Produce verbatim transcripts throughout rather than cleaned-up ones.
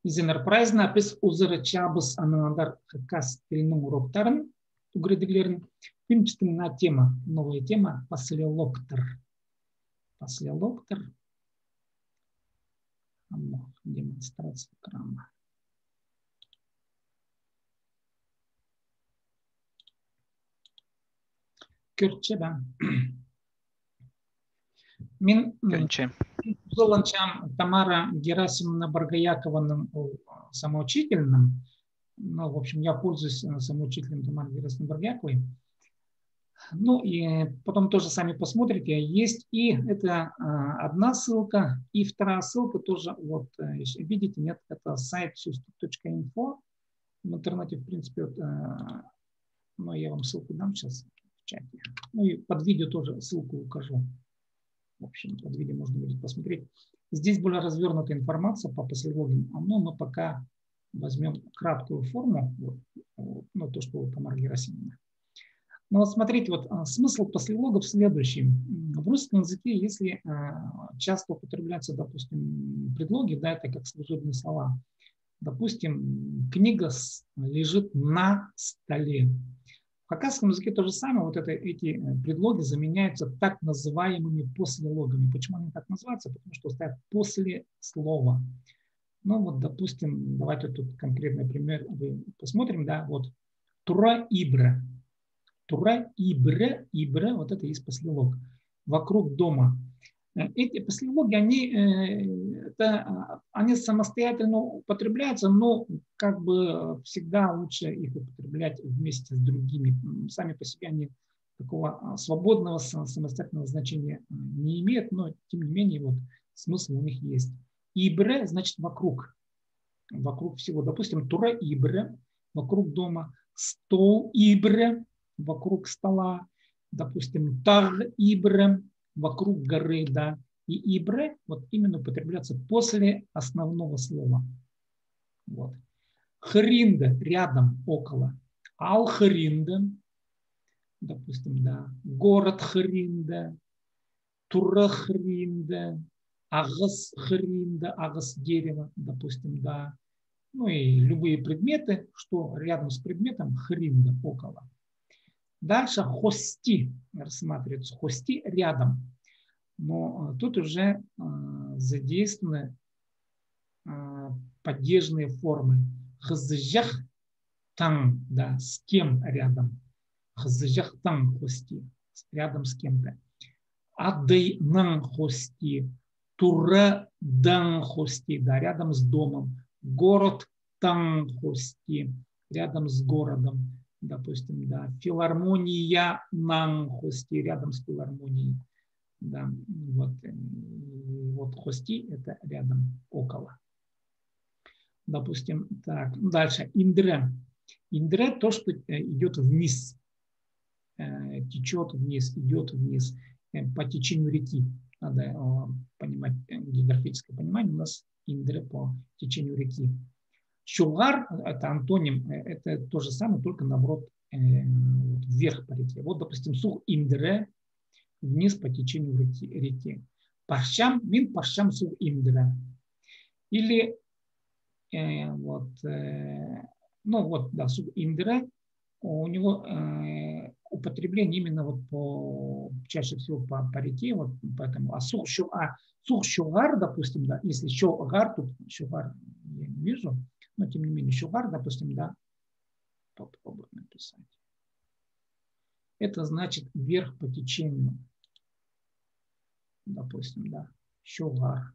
Изеннер прайзына, піс узаратчабыс аннаң андар хакас тілінің уроктарын, ӱгредіглерін. Пӱӱн пістің наа тема, новая тема, послелогтар. Послелогтар. Амох демонстрация экрана. Кӧрче, да? Мин, м, Кӧрче. Узаланчам Тамара Герасимовна Боргоякованың ол, а, самоучительным. Ну, в общем, я пользуюсь, э, самоучителем Тамары Герасимовны Боргояковой. Ну, и потом тоже сами посмотрите. Есть и это, а, одна ссылка, и вторая ссылка тоже, вот, э, ещё видите, нет, это сайт сустук точка инфо. В интернете, в принципе, вот, э, ну, я вам ссылку дам сейчас в чате. Ну, и под видео тоже ссылку укажу. В общем, под видео можно будет посмотреть. Здесь более развёрнутая информация по послелогам, но мы пока возьмём краткую форму, вот, вот, ну, то, что Тамара Герасимовна. Но вот смотрите, вот, а, смысл послелогов в следующем. М, в русском языке, если, а, часто употребляются, допустим, предлоги, да, это как служебные слова. Допустим, книга с-, лежит на столе. В хакасском языке то же самое. Вот это, эти, э, предлоги заменяются так называемыми послелогами. Почему они так называются? Потому что стоят после слова. Ну вот, допустим, давайте тут конкретный пример вы посмотрим, да, вот. Тура ибіре. Тура ибіре, ибіре, вот это есть послелог. Вокруг дома. Э, эти послелоги, они, э, это, а, они самостоятельно употребляются, но как бы, э, всегда лучше их употреблять вместе с другими. М, сами по себе они такого, а, свободного, са-, самостоятельного значения, м, не имеют, но тем не менее вот смысл у них есть. Ибіре, значит, вокруг. Вокруг всего. Допустим, тура ибіре, вокруг дома, стол ибіре, вокруг стола, допустим, тағ ибіре, вокруг горы, да, и ибіре вот именно употребляется после основного слова. Вот. Хыринда, рядом, около. Аал хыринда, допустим, да, город хыринда, тура хыринда, ағас хыринда, ағас дерево, допустим, да. Ну и любые предметы, что рядом с предметом, хыринда, около. Дальше хости рассматривается. Хости рядом. Но, э, тут уже, э, задействованы, э, падежные формы. Хызыҷах таң, да, с кем рядом. Хызыҷах таң хости, с-, рядом с кем-то. Адайнаң хости, турадаң хости, да, рядом с домом. Городтаң хости, рядом с городом, допустим, да. Филармониянаң хости, рядом с филармонией. Да, вот, э, вот хости — это рядом, около. Допустим, так, ну, дальше. Индіре. Индіре — то, что, э, идёт вниз, э, течёт вниз, идёт вниз, э, по течению реки. Надо, э, понимать, э, географическое понимание. У нас индіре по течению реки. Чоғар — это антоним, э, это то же самое, только наоборот, э, вот вверх по реке. Вот, допустим, суғ индіре вниз по течению реки, реки. Парчам, мин парчам суғ индіре. Или, э, вот, э, ну вот, да, суғ индіре, у него, э, употребление именно вот по, чаще всего по, по реке, вот поэтому, а суғ чо-, а суғ чоғар, допустим, да, если чоғар, тут чоғар я не вижу, но тем не менее чоғар, допустим, да, попробуем написать. Это значит вверх по течению. Допустим, да. Чоғар.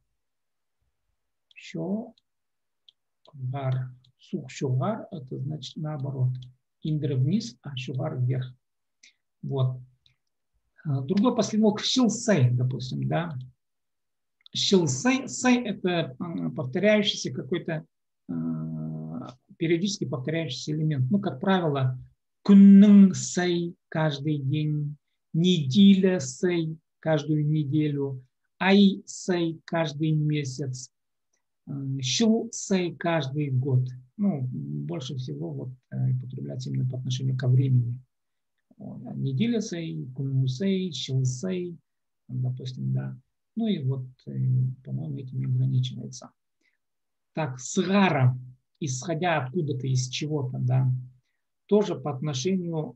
Чоғар. Суғ чоғар — это значит наоборот. Индіре вниз, а чоғар вверх. Вот. А, другой послелог — чыл сай, допустим, да. Чыл сай, сай — это, м, повторяющийся какой-то, э, периодически повторяющийся элемент. Ну, как правило, кӱннің сай — каждый день, неделя сай — каждую неделю, ай сай — каждый месяц, э, чыл сай — каждый год. Ну, больше всего вот, э, употребляется именно по отношению ко времени. Вот, а неделя сай, кӱн сай, чыл сай, допустим, да. Ну и вот, э, по-моему, этим и ограничивается. Так, сығара, исходя откуда-то, из чего-то, да. Тоже по отношению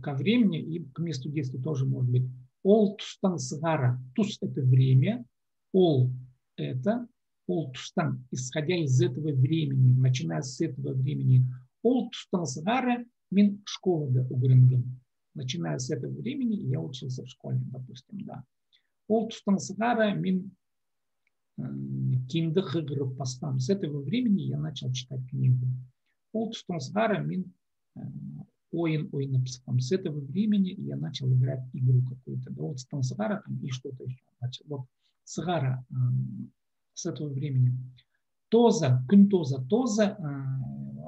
ко времени и к месту действия тоже может быть. Ол тустаң сығара. Тус — это время, ол — это, ол тустаң, исходя из этого времени, начиная с этого времени. Ол тустаң сығара мин школада ӱгренгем. Начиная с этого времени я учился в школе, допустим, да. Ол тустаң сығара мин кинде хығырып пастаам. С этого времени я начал читать книгу. Ол тустаң сығара мин ойын ойнап сыххам. С этого времени я начал играть игру какую-то. Да, ол тустаң сығара там и что-то еще. Значит, вот сығара с этого времени. Тооза, кӱн тооза, тооза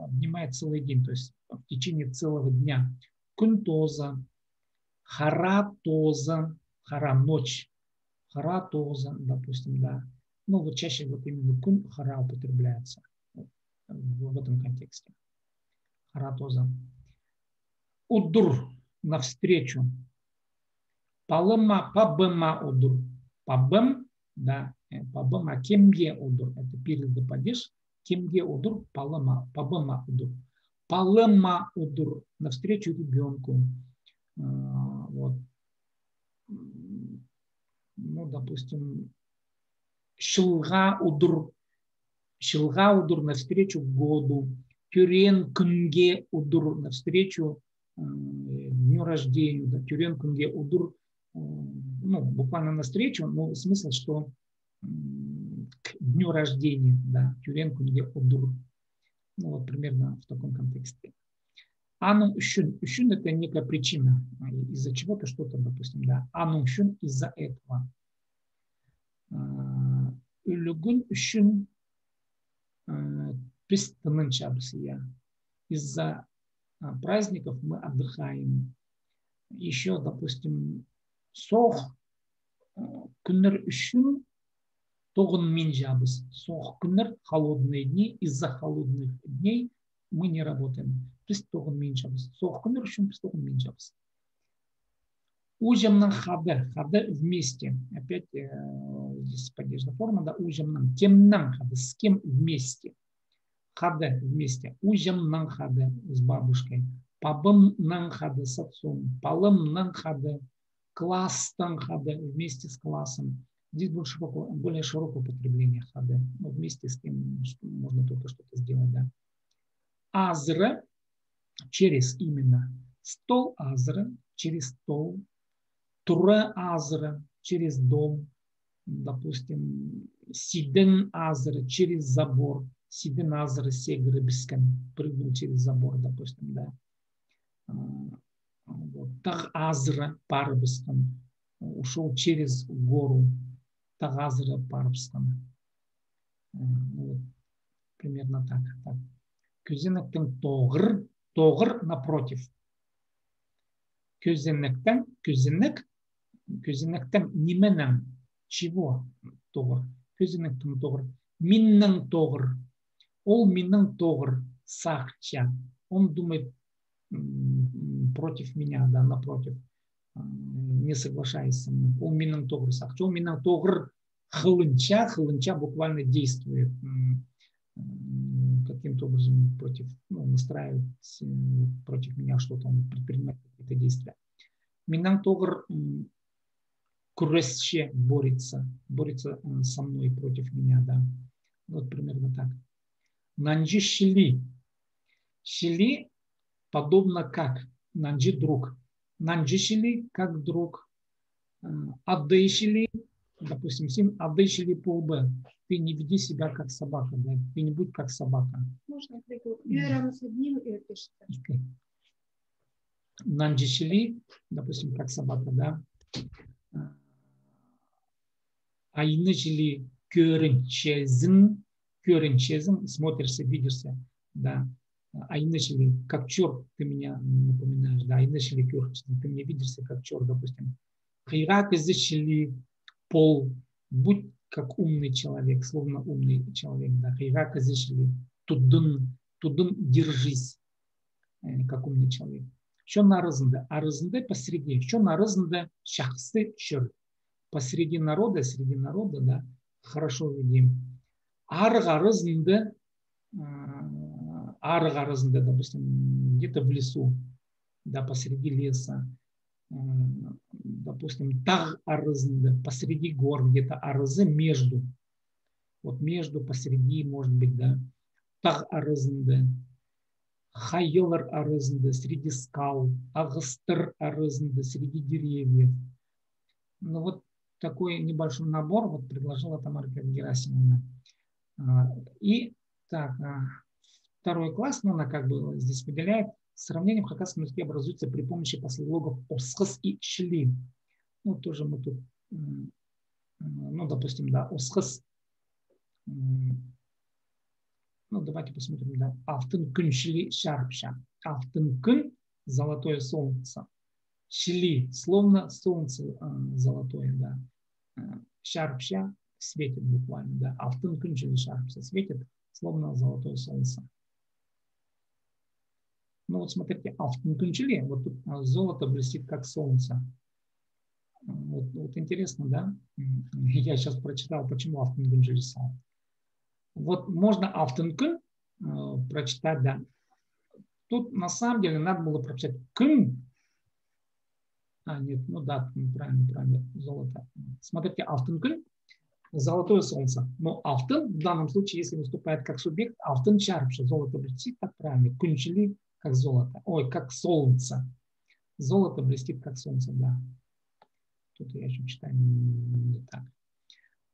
обнимает целый день, то есть в течение целого дня. Кӱн тооза, хара тооза, хара — ночь, хара тооза, допустим, да. Ну, вот чаще вот именно кӱн, хара употребляется в этом контексте. Хара тооза. Удур — навстречу. Палыма, пабыма удур. Пабым, да, пабыма — кемге удур. Это пирілді падеж. Кемге удур? Палыма, пабыма удур. Палыма удур — навстречу ребёнку. Вот. Ну, допустим, чылға удур, чылға удур — навстречу году. Тӧреен кӱнге удур — навстречу дню рождения, да, тӧреен кӱнге удур. Ну, буквально навстречу, но смысл, что к дню рождения, да, тӧреен кӱнге удур. Ну, вот примерно в таком контексте. Аның ӱчӱн, ӱчӱн — это некая причина, из-за чего-то что-то, допустим, да. Аның ӱчӱн — из-за этого. Ӱлӱкӱн ӱчӱн піс тынанчабыс, я. Из-за праздников мы отдыхаем. Ещё, допустим, соох кӱннер ӱчӱн тоғынминчабыс. Соох кӱннер — холодные дни, из-за холодных дней мы не работаем. Піс тоғынминчабыс. Соох кӱннер ӱчӱн піс тоғынминчабыс. Уҷамнаң хада, хада — вместе. Опять здесь падежная форма, да, уҷамнаң. Кемнең хада, с кем вместе. Хада — вместе. Уҷамнаң хада — с бабушкой. Пабамнаң хада — с отцом. Палымнаң хада — класстаң хада — вместе с классом. Здесь больше широко, более широкое употребление хада. Ну, вместе с кем можно только что-то сделать, да. Азыра — через именно. Стол азыра — через стол. Тура азыра — через дом. Допустим, сидең азыра — через забор. Сидең азыра сегірібіскен, прыгнул через забор, допустим, да. Вот. Тағ азыра парыбысхан. Ушёл через гору. Тағ азыра парыбысхан. Вот. Примерно так. Так. Кӧзенектең тоғыр. Тоғыр — напротив. Кӧзенектең, кӧзенек, кӧзенектең, нименең, чего тоғыр. Кӧзенектең тоғыр. Миннең тоғыр. Ол миннең тоғыр сағынча. Он думает против меня, да, напротив. Не соглашаясь со мной. Ол миннең тоғыр сағынча. Ол миннең тоғыр хылынча, хылынча буквально действует каким-то образом против, ну, настраивает против меня что-то, он предпринимает какие-то действия. Миннең тоғыр кӱресче, борется, борется со мной, против меня, да. Вот примерно так. Нанҷы чіли. Чіли подобно как. Нанҷы — друг. Нанҷы чіли — как друг. Адай чіли, допустим, син адай чіли полба. Ты не веди себя как собака, да? Ты не будь как собака. Можно я приду? Рядом с одним и пишется. Нанҷы чіли, допустим, как собака, да? Айны чіли — кӧрінчезің, кӧрінчезің, смотришься, видишься, да. Айны чіли — как чёрт ты меня напоминаешь, да, айны чіли — кӧрінчезің, ты мне видишься как чёрт, допустим. Хыйға кізі чіли пол, будь как умный человек, словно умный человек, да, хыйға кізі чіли, тудын, тудын — держись, как умный человек. Чон аразында, аразында — посреди, чон аразында чахсы чӧр. Посреди народа, среди народа, да, хорошо веди. арығ аразында, а, арығ аразында, допустим, где-то в лесу, да, посреди леса, м, допустим, тағ аразында, посреди гор, где-то аразы между. Вот между, посреди, может быть, да. Тағ аразында, хайалар аразында, среди скал, ағастар аразында, среди деревьев. Ну вот такой небольшой набор вот предложила Тамара Герасимовна. А, и так, а, второй класс, ну, она как бы здесь выделяет, сравнение в хакасском языке образуется при помощи послелогов осхас и чіли. Ну, тоже мы тут, м, м, ну, допустим, да, осхас. М, ну, давайте посмотрим, да. Алтын кӱн чіли чарыпча. Алтын кӱн, золотое солнце. Чіли, словно солнце, а, золотое, да. А, чарыпча, светит буквально, да. Алтын кӱн чіли чарыпча, светит, словно золотое солнце. Ну вот смотрите, алтын кӱн чіли, вот тут, а, золото блестит, как солнце. М, вот, вот интересно, да? М, я сейчас прочитал, почему алтын кӱн чіли сал. Вот можно алтын кӱн, э, прочитать, да. Тут на самом деле надо было прочитать кӱн. А, нет, ну да, м, правильно, правильно, золото. Смотрите, алтын кӱн, золотое солнце. Но алтын в данном случае, если выступает как субъект, алтын чарыпча, золото блестит, так правильно, кӱн чіли, как золото, ой, как солнце. Золото блестит, как солнце, да. Тут я ещё читаю не так.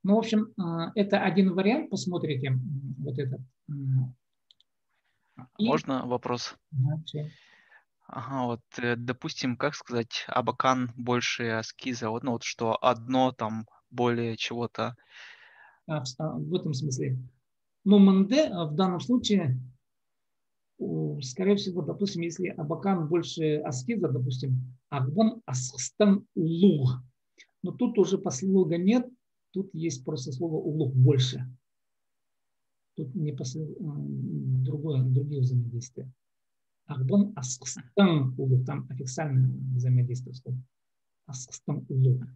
Ну, в общем, а, это один вариант, посмотрите, м, вот этот. М. И можно вопрос? Ага, всё. Ага, вот, э, допустим, как сказать, Абакан больше Аскиза, вот, ну, вот что одно там более чего-то. А, в, а, в этом смысле. Ну, мында, а, в данном случае, у, скорее всего, допустим, если Абакан больше Аскиза, допустим, Ағбан Асхыстаң улуғ. Но тут уже послелога нет, тут есть просто слово улуғ больше. Тут не после-, м, другое, другие взаимодействия. Ағбан Асхыстаң улуғ, там аффиксальное взаимодействие слов. Асхыстаң улуғ.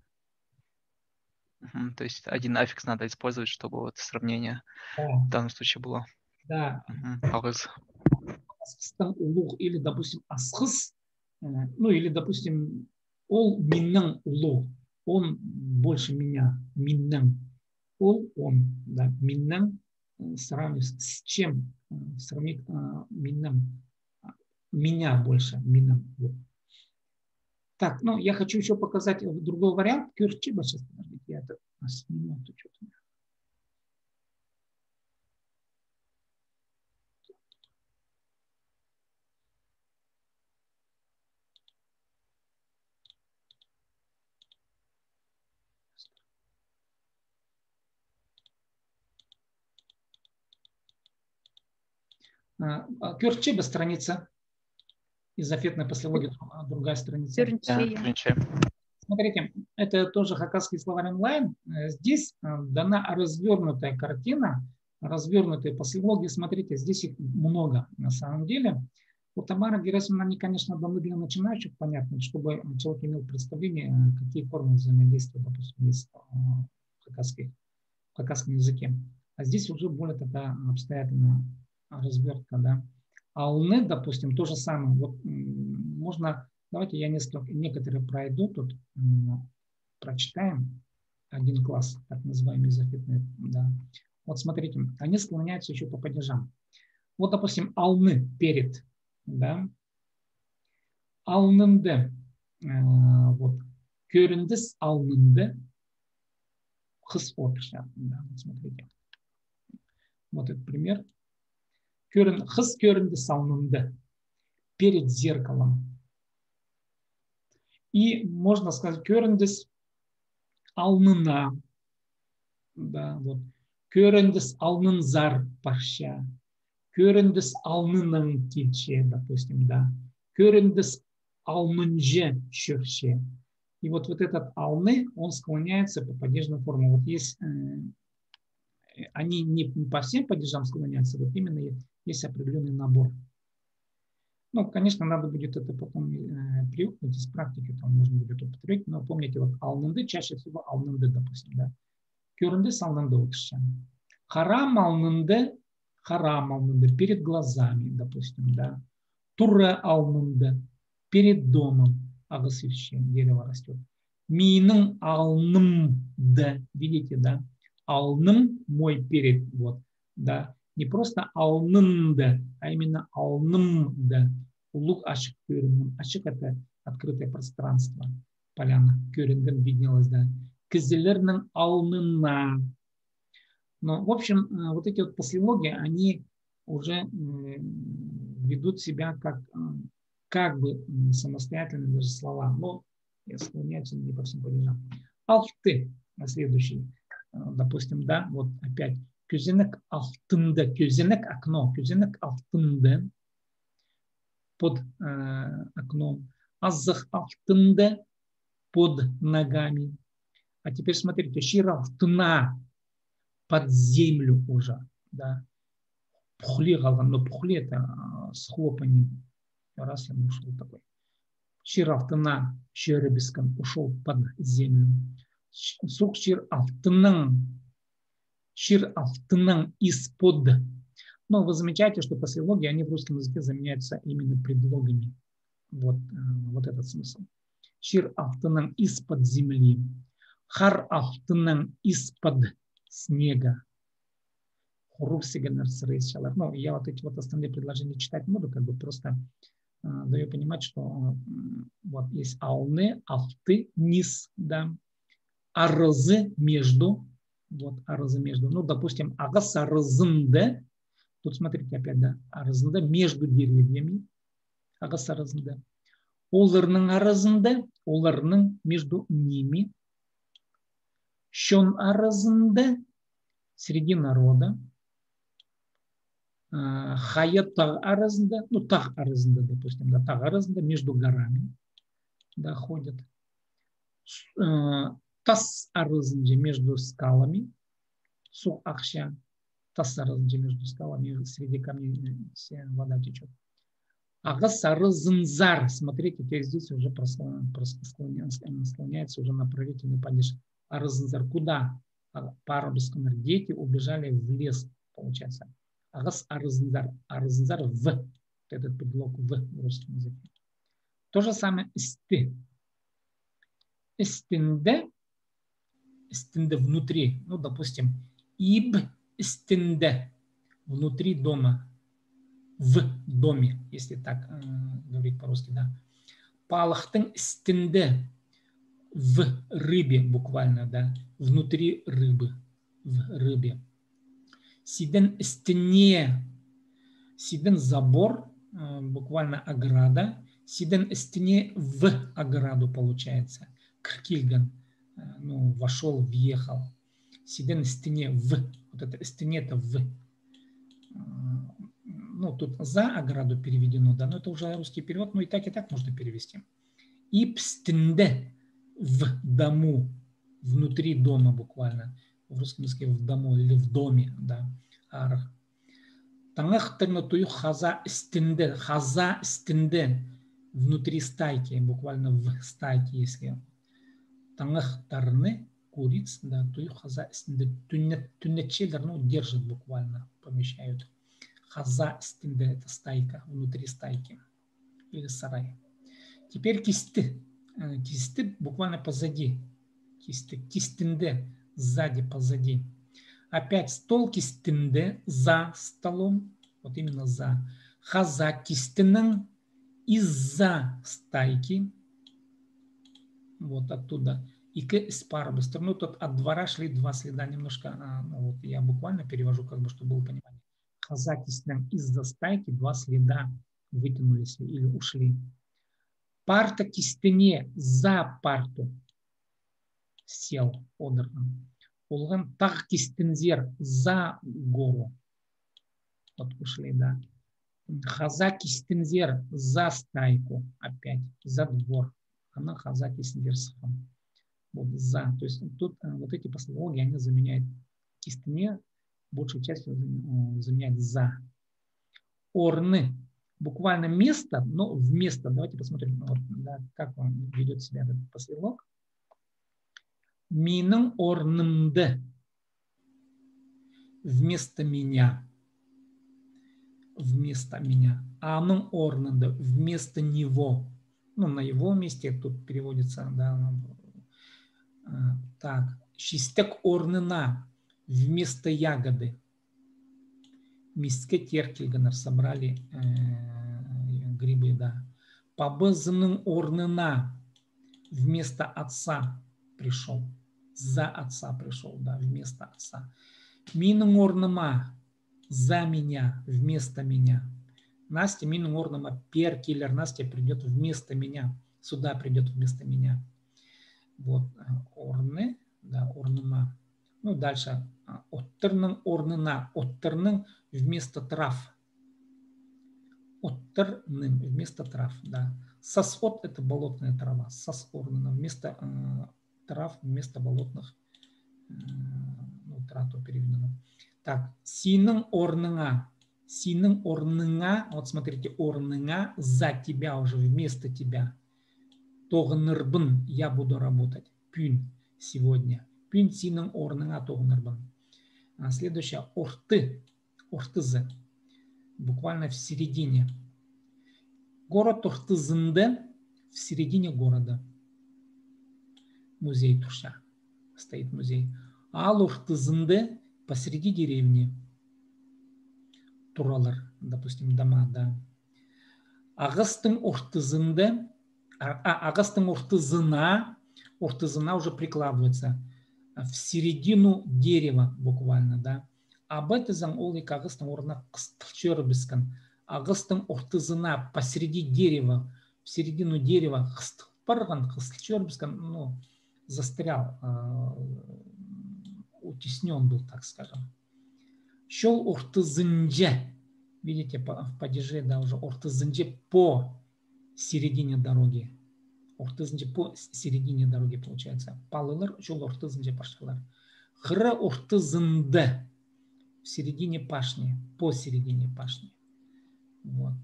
Мгм, то есть один аффикс надо использовать, чтобы вот сравнение, да, в данном случае было. Да. Мгм, алғыс. Асхыстаң улуғ или, допустим, Асхыс, э, ну или, допустим, ол миннең улуғ, он больше меня, миннең, ол он, да, миннең, э, сравнить с чем, э, сравнить, э, миннең, а, меня больше, миннең улуғ. Так, ну, я хочу ещё показать, э, другой вариант. Кӧрче, ба, сейчас, подождите, я это, а, сниму, тут что-то у меня. А, а, кӧрче, ба, страница? Изофетное послелоги, а, другая страница. Кӧрінче. Да, кӧрінче. Смотрите, это тоже хакасский словарь онлайн. Э, здесь, э, дана развёрнутая картина, развёрнутые послелоги. Смотрите, здесь их много на самом деле. Вот Тамара Герасимовна, они, конечно, даны для начинающих, понятно, чтобы человек имел представление, э, какие формы взаимодействия, допустим, есть, э, в хакасских, в хакасском языке. А здесь уже более такая обстоятельная развёртка, да. Алны, допустим, то же самое. Вот, м, можно, давайте я несколько, некоторые пройду тут, м, прочитаем. Один класс, так называемый изофетный, да. Вот смотрите, они склоняются ещё по падежам. Вот, допустим, алны, перед, да. Алнында, э, вот, кӧріндіс алнында, хыс одырча, да, вот смотрите. Вот этот пример. Кӧрін-, хыс кӧріндіс алнында, перед зеркалом. И можно сказать, кӧріндіс алнына, да, вот. Кӧріндіс алнынзар парча. Кӧріндіс алныннаң килче, допустим, да. Кӧріндіс алнынҷа чӧрче. И вот, вот этот алны, он склоняется по падежной форме. Вот есть, э, они не по всем падежам склоняются, вот именно есть определённый набор. Ну, конечно, надо будет это потом, э, привыкнуть из практики, там можно будет употребить, но помните, вот алнында, чаще всего алнында, допустим, да. Кӧріндіс алнында одырча. Харам алнында, харам алнында, перед глазами, допустим, да. Тура алнында, перед домом, ағас ӧсче, дерево растёт. Минің алнымда, видите, да? Алным, мой перед, вот, да. Не просто алнында, а именно алнымда. Улуғ ачых кӧрінген, ачых — это открытое пространство, поляна, кӧрінген, виднелось, да. Кізілернің алнына. Но, в общем, э, вот эти вот послелоги, они уже, м, ведут себя как, м, как бы, м, самостоятельные даже слова, но склоняются не по всем падежам. Алты, а, следующий. Э, допустим, да, вот опять. Кӧзенек алтында, кӧзенек — окно, кӧзенек алтында, под, э, окном. Азых алтында, под ногами. А теперь смотрите, чир алтына, под землю уже, да. Пухли халған, но пухли — это, а, с хлопанием. Раз, и ушёл такой. Чир алтына чӧрібіскен, ушёл под землю. Ч-, суғ чир алтынаң, чир алтынаң из-под. Но вы замечаете, что послелоги, они в русском языке заменяются именно предлогами. Вот, э, вот этот смысл. Чир алтынаң из-под земли. Хар алтынаң из-под снега. Хуруғ сигеннер сіресчелер. Ну, я вот эти вот остальные предложения читать не буду, как бы просто, э, даю понимать, что, м, вот есть алны, алты, низ, да, аразы, между, вот, аразы, между. Ну, допустим, ағас аразында, тут смотрите опять, да, аразында, между деревьями, ағас аразында. Оларның аразында, оларның, между ними. Чон аразында, среди народа. А, хайа тағ аразында, ну, тағ аразында, допустим, да, тағ аразында, между горами, да, ходят. С-, э, тас аразында, между скалами, суғ ахча, тас аразында, между скалами, среди камней, э, вся вода течёт. Ағас аразынзар, смотрите, теперь здесь уже просклон-, просклоняется, склоняется уже на правительный падеж. Аразынзар, куда? А, парыбысханнар, дети убежали в лес, получается. Ағас аразынзар, аразынзар — в. Вот этот предлог «в» в русском языке. То же самое істі. Істінде, істінде — внутри. Ну, допустим, иб істінде — внутри дома. В доме, если так, э, говорить по-русски, да. Палыхтың істінде — в рыбе буквально, да. Внутри рыбы, в рыбе. Сиден істіне, сиден — забор, э, буквально ограда. Сиден істіне — в ограду, получается. Кір килген, э, ну, вошёл, въехал. Сиден істіне — в. Вот это істіне — это в. Э, ну, тут за ограду переведено, да, но это уже русский перевод, но и так, и так можно перевести. Иб істінде — в дому, внутри дома буквально. В русском языке в дому или в доме, да. Арах. Таңахтарны туйых хаза істінде, хаза істінде — внутри стайки, буквально в стайке, если. Таңахтарны, куриц, да, туйых хаза істінде, тӱннет-, тӱннетчелер, ну, держат буквально, помещают. Хаза істінде — это стайка, внутри стайки. Или сарай. Теперь кисті. Э, кисті буквально позади. Кисті, кистінде, сзади, позади. Опять стол кистінде, за столом. Вот именно за. Хаза кистінің, из-за стайки. Вот оттуда. Ікі іс парыбыстыр. Ну, тут от двора шли два следа. Немножко, а, ну, вот я буквально перевожу, как бы, чтобы было понимание. Хаза кистінің, из-за стайки два следа вытянулись или ушли. Парта кистіне, за парту сел, одырған. Олған тағ кистінзер, за гору. Вот ушли, да. Хаза кистінзер, за стайку, опять, за двор. Ана хаза кистінзер сыххан. Вот, за. То есть тут, э, вот эти послелоги, они заменяют кистіне, большей частью, э, заменяют за. Орны. Буквально место, но вместо. Давайте посмотрим, вот, да, как он ведёт себя, этот послелог. Минің орнымда. вместо меня. Вместо меня. Аның орнында, вместо него. Ну, на его месте тут переводится, да. Так, чистек орнына, вместо ягоды. Миске тер килгеннер, собрали грибы, да. Пабазының орнына, вместо отца пришёл. За отца пришёл, да, вместо отца. Минің орныма, за меня, вместо меня. Настя минің орныма пер килер, Настя придёт вместо меня, сюда придёт вместо меня. Вот, орны, да, орныма. Ну, дальше. Оттарның орнына, оттарның вместо трав. Оттарның вместо трав, да. Сас от — это болотная трава. Сас орнына, вместо трав, вместо болотных, ну, трав то переведено. Так, синің орныңа, синің орныңа, вот смотрите, орныңа, за тебя уже, вместо тебя. Тоғынарбын, я буду работать. Пӱӱн, сегодня. Пӱӱн синің орныңа тоғынарбын. Следующее, орты. Ортызы. Буквально в середине. Город ортызында, в середине города. Музей турча. Стоит музей. Аал ортызында, посреди деревни. Туралар, допустим, дома, да. Ағастың ортызында, а, ағастың ортызына, ортызына уже прикладывается. В середину дерева буквально, да. Абайтазаң, ол ікі ағастың орнына хыстыл чӧрібіскен. Ағастың ортызына, посреди дерева, в середину дерева хыстыл парған, хыстыл чӧрібіскен, ну, застрял, утеснён был, так скажем. Чол ортызынҷа, видите, в падеже, да, уже ортызынҷа, по середине дороги. Ортызынҷа, по середине дороги, получается. Палалар чол ортызынҷа парчалар. Хыра ортызында, в середине пашни, по середине пашни. Вот.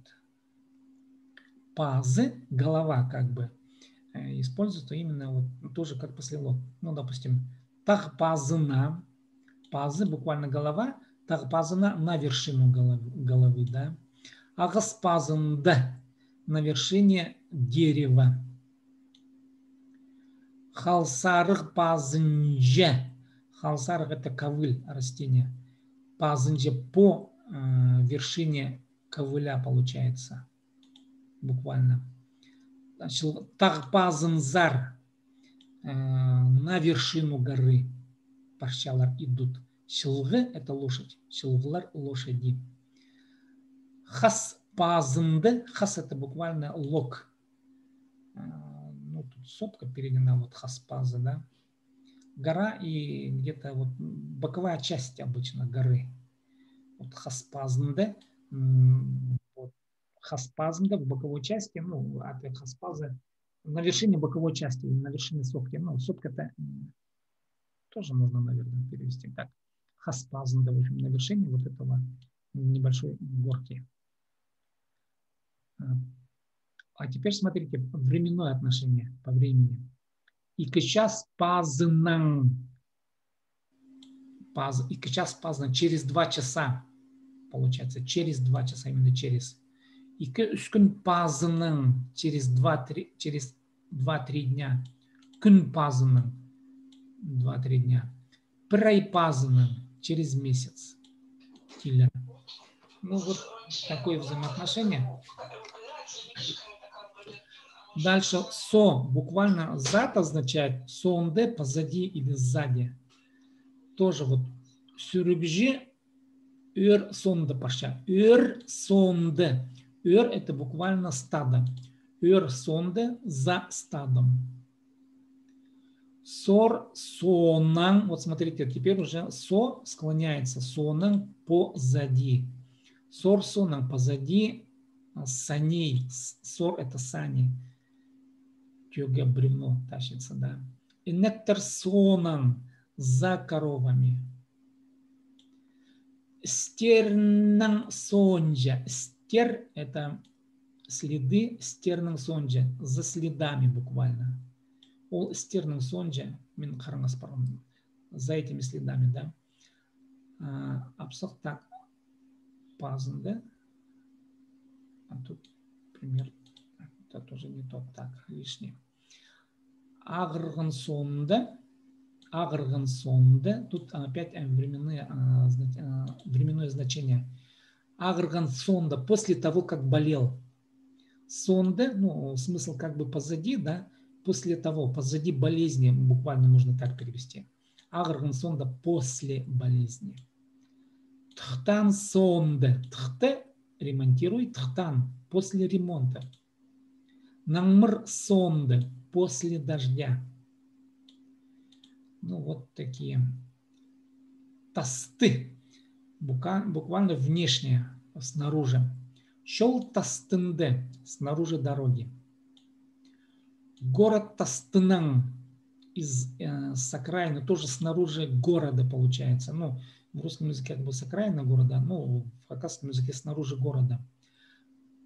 Пазы, голова, как бы, используется именно вот тоже как послелог. Ну, допустим, тағ пазына, пазы буквально голова, тағ пазына — на вершину головы, да. Ағас пазында — на вершине дерева. Халсарығ пазынҷа. Халсарығ — это ковыль, растение. Пазынҷа — по вершине ковыля, получается. Буквально. Тағ пазынзар — на вершину горы парчалар, идут. Чылғы — это лошадь. Чылғылар — лошади. Хас пазында, хас — это буквально лог. Ну, тут сопка переведена, вот хас пазы, да. Гора и где-то вот боковая часть обычно горы. Вот хас пазында, вот хас пазында в боковой части, ну, от хас пазы, на вершине боковой части, на вершине сопки. Ну, сопка-то тоже можно, наверное, перевести так. Хас пазында, в общем, на вершине вот этого небольшой горки. А теперь смотрите, временное отношение по времени. Ікі час пазынаң, паз, ікі час пазынаң, через два часа, получается, через два часа, именно через. Ікі-ӱс кӱн пазынаң, через два-три, через два-три дня. Кӱн пазынаң, два-три дня. Пір ай пазынаң, через месяц. Килер. Ну вот такое взаимоотношение. Дальше со, буквально зад означает соонда, позади или сзади. Тоже вот сӱрігҷі ӧӧр соонда парча. Ӧӧр соонда. Ӧӧр — это буквально стадо. Ӧӧр соонда, за стадом. Сор соонаң, вот смотрите, теперь уже со склоняется, соонаң — позади. Сор соонаң — позади саней, сор — это сани. Тёга, бревно тащится, да. Інектер соонаң — за коровами. Істернің соонҷа. Істер — это следы, істернің соонҷа, за следами буквально. Ол істернің соонҷа, мин қараңас парғам, за этими следами, да. А, апсах так. Пазында. А тут пример. Это тоже не тот. Так, лишний. Ағырған соонда. Ағырған соонда. Тут опять, э, временные, а, зна-, а, временное значение. Ағырған соонда, после того, как болел. Соонда, ну, смысл как бы позади, да, после того, позади болезни, буквально можно так перевести. Ағырған соонда, после болезни. Тыхтаан соонда, тыхта, ремонтируй, тыхтаан, после ремонта. Наңмыр соонда, после дождя. Ну, вот такие. Тасты. Бука-, буквально внешне, снаружи. Чол тастында, снаружи дороги. Город тастынаң, из, э, с окраины, тоже снаружи города получается. Ну, в русском языке как бы с окраины города, ну, в хакасском языке снаружи города.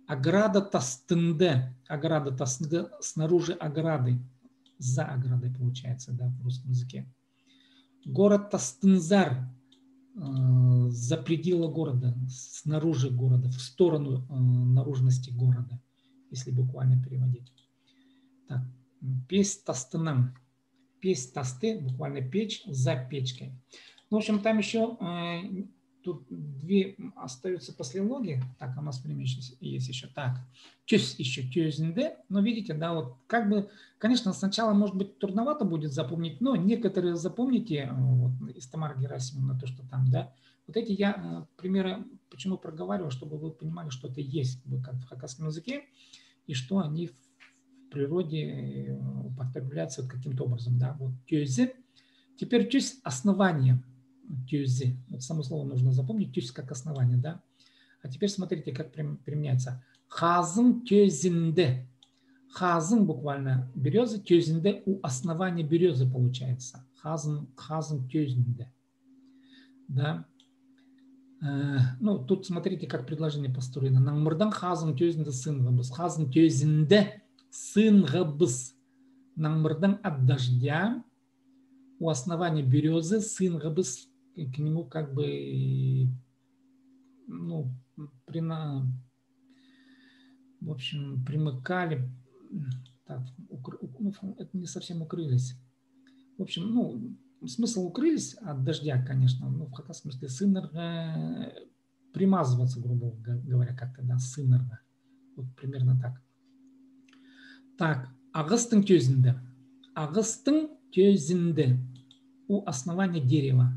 Ограда тастында, ограда тастында, снаружи ограды, за оградой получается, да, в русском языке. Город тастынзар, э, за пределы города, снаружи города, в сторону, э, наружности города, если буквально переводить. Так, пес тастынаң. Пес тасты, буквально печь, за печкой. Ну, в общем, там ещё, э, тут две, м, остаются послелоги. Так, у нас время ещё с-, есть ещё. Так, тӧс ещё, тӧзінде. Но видите, да, вот как бы, конечно, сначала, может быть, трудновато будет запомнить, но некоторые запомните, э, вот, из Тамары Герасимовны, то, что там, да. Вот эти я, э, примеры почему проговариваю, чтобы вы понимали, что это есть, как бы, как в хакасском языке, и что они в, в природе, э, употребляются вот каким-то образом, да, вот тӧзі. Теперь тӧс основание тӧзі. Вот само слово нужно запомнить, тӧс как основание, да. А теперь смотрите, как прим-, применяется. Хазың тӧзінде. Хазың буквально берёза, тӧзінде у основания берёзы получается. Хазың, хазың тӧзінде. Да. Э, ну, тут смотрите, как предложение построено. Наңмырдаң хазың тӧзінде сыынғабыс. Хазың тӧзінде сыынғабыс. Наңмырдаң от дождя, у основания берёзы сыынғабыс, к нему как бы, ну, прина-, в общем, примыкали, так, укр-, ук-, ну, фу, это не совсем укрылись. В общем, ну, смысл укрылись от дождя, конечно, ну, в хакасском смысле сыынарға, примазываться, грубо г-, говоря, как-то, да, сыынарға. Вот примерно так. Так, ағастың тӧзінде. Ағастың тӧзінде. У основания дерева.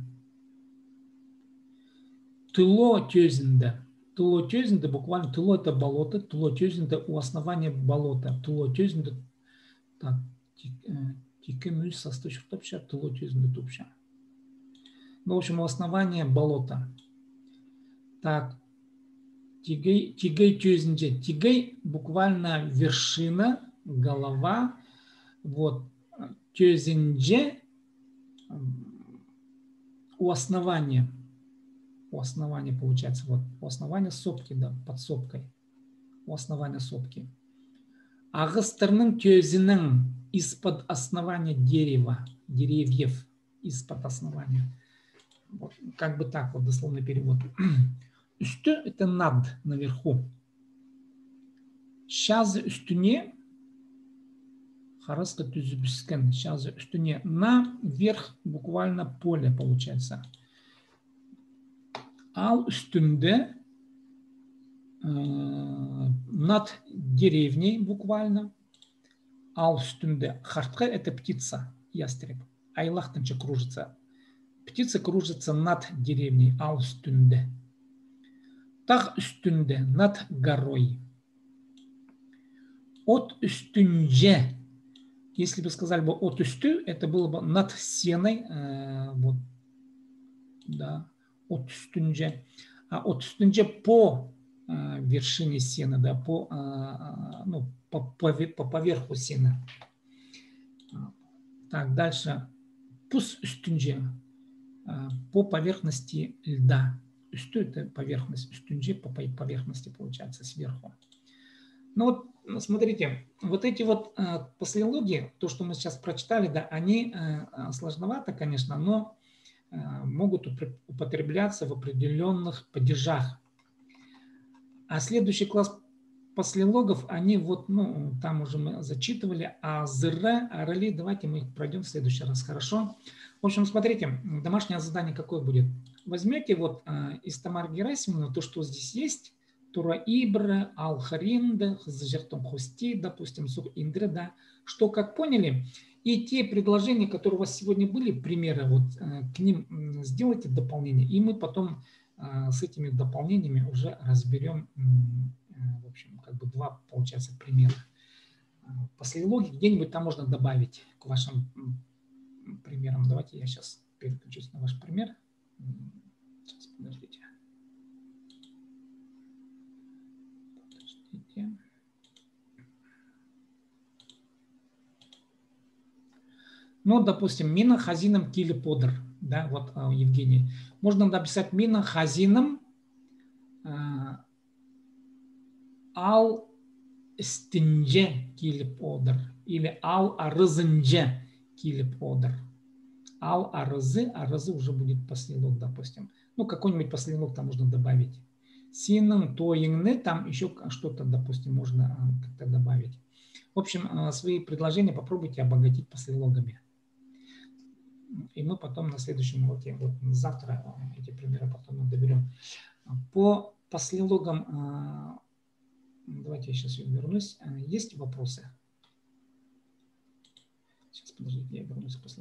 Тыло тӧзінде. Тыло тӧзінде, буквально тыло — это болото, тыло тӧзінде у основания болота. Тыло тӧзінде. Так, тик-, э, тигі мӱс састы чуртапча, тыло тӧзінде тупча. Ну, в общем, у основания болота. Так, тигей, тигей тӧзінҷе. Тигей буквально вершина, голова. Вот, тӧзінҷе, м, у основания. У основания получается, вот, у основания сопки, да, под сопкой. У основания сопки. Ағастарның тӧзінең, из-под основания дерева, деревьев, из-под основания. Вот, как бы так вот, дословный перевод. Ӱстӱ — это над, наверху. Чазы ӱстӱне, харасха тӱзібіскен, чазы ӱстӱне, на верх буквально поле получается. Аал ӱстӱнде, э, над деревней буквально. Аал ӱстӱнде. Хартха — это птица, ястреб. Айлахтанча кружится. Птица кружится над деревней, аал ӱстӱнде. Тағ ӱстӱнде, над горой. От ӱстӱнҷе. Если бы сказали бы от ӱстӱ, это было бы над сеной, э, вот, да, от ӱстӱнҷе. А от ӱстӱнҷе по, э, вершине сены, да, по, э, ну, по, по ве-, по поверху сены. Так, дальше. Пус ӱстӱнҷе, э, по поверхности льда. Ӱстӱ — это поверхность, ӱстӱнҷе по пой-, поверхности получается, сверху. Ну вот, смотрите, вот эти вот, э, послелоги, то, что мы сейчас прочитали, да, они, э, сложновато, конечно, но могут употребляться в определённых падежах. А следующий класс послелогов, они вот, ну, там уже мы зачитывали, а зыра, арали, давайте мы их пройдём в следующий раз, хорошо? В общем, смотрите, домашнее задание какое будет? Возьмёте вот из Тамары Герасимовны то, что здесь есть, Тура ибіре, аал хыринда, хызыҷахтың хости, допустим, суғ индіре, да, что как поняли, и те предложения, которые у вас сегодня были, примеры, вот к ним сделайте дополнение, и мы потом с этими дополнениями уже разберём, в общем, как бы два, получается, примера. Послелоги где-нибудь там можно добавить к вашим примерам. Давайте я сейчас переключусь на ваш пример. Сейчас, подождите. Подождите. Ну, допустим, минің хазинам киліп одыр. Да, вот, Евгений. Можно написать: минің хазинам аал істінҷе киліп одыр. Или аал аразынҷа киліп одыр. Аал аразы, аразы уже будет послелог, допустим. Ну, какой-нибудь послелог там можно добавить. Синің тойыңны, там ещё что-то, допустим, можно как-то добавить. В общем, свои предложения попробуйте обогатить послелогами. И мы потом на следующем уроке, вот завтра эти примеры потом мы доберём. По послелогам, давайте я сейчас вернусь. Есть вопросы? Сейчас, подождите, я вернусь к послелогам.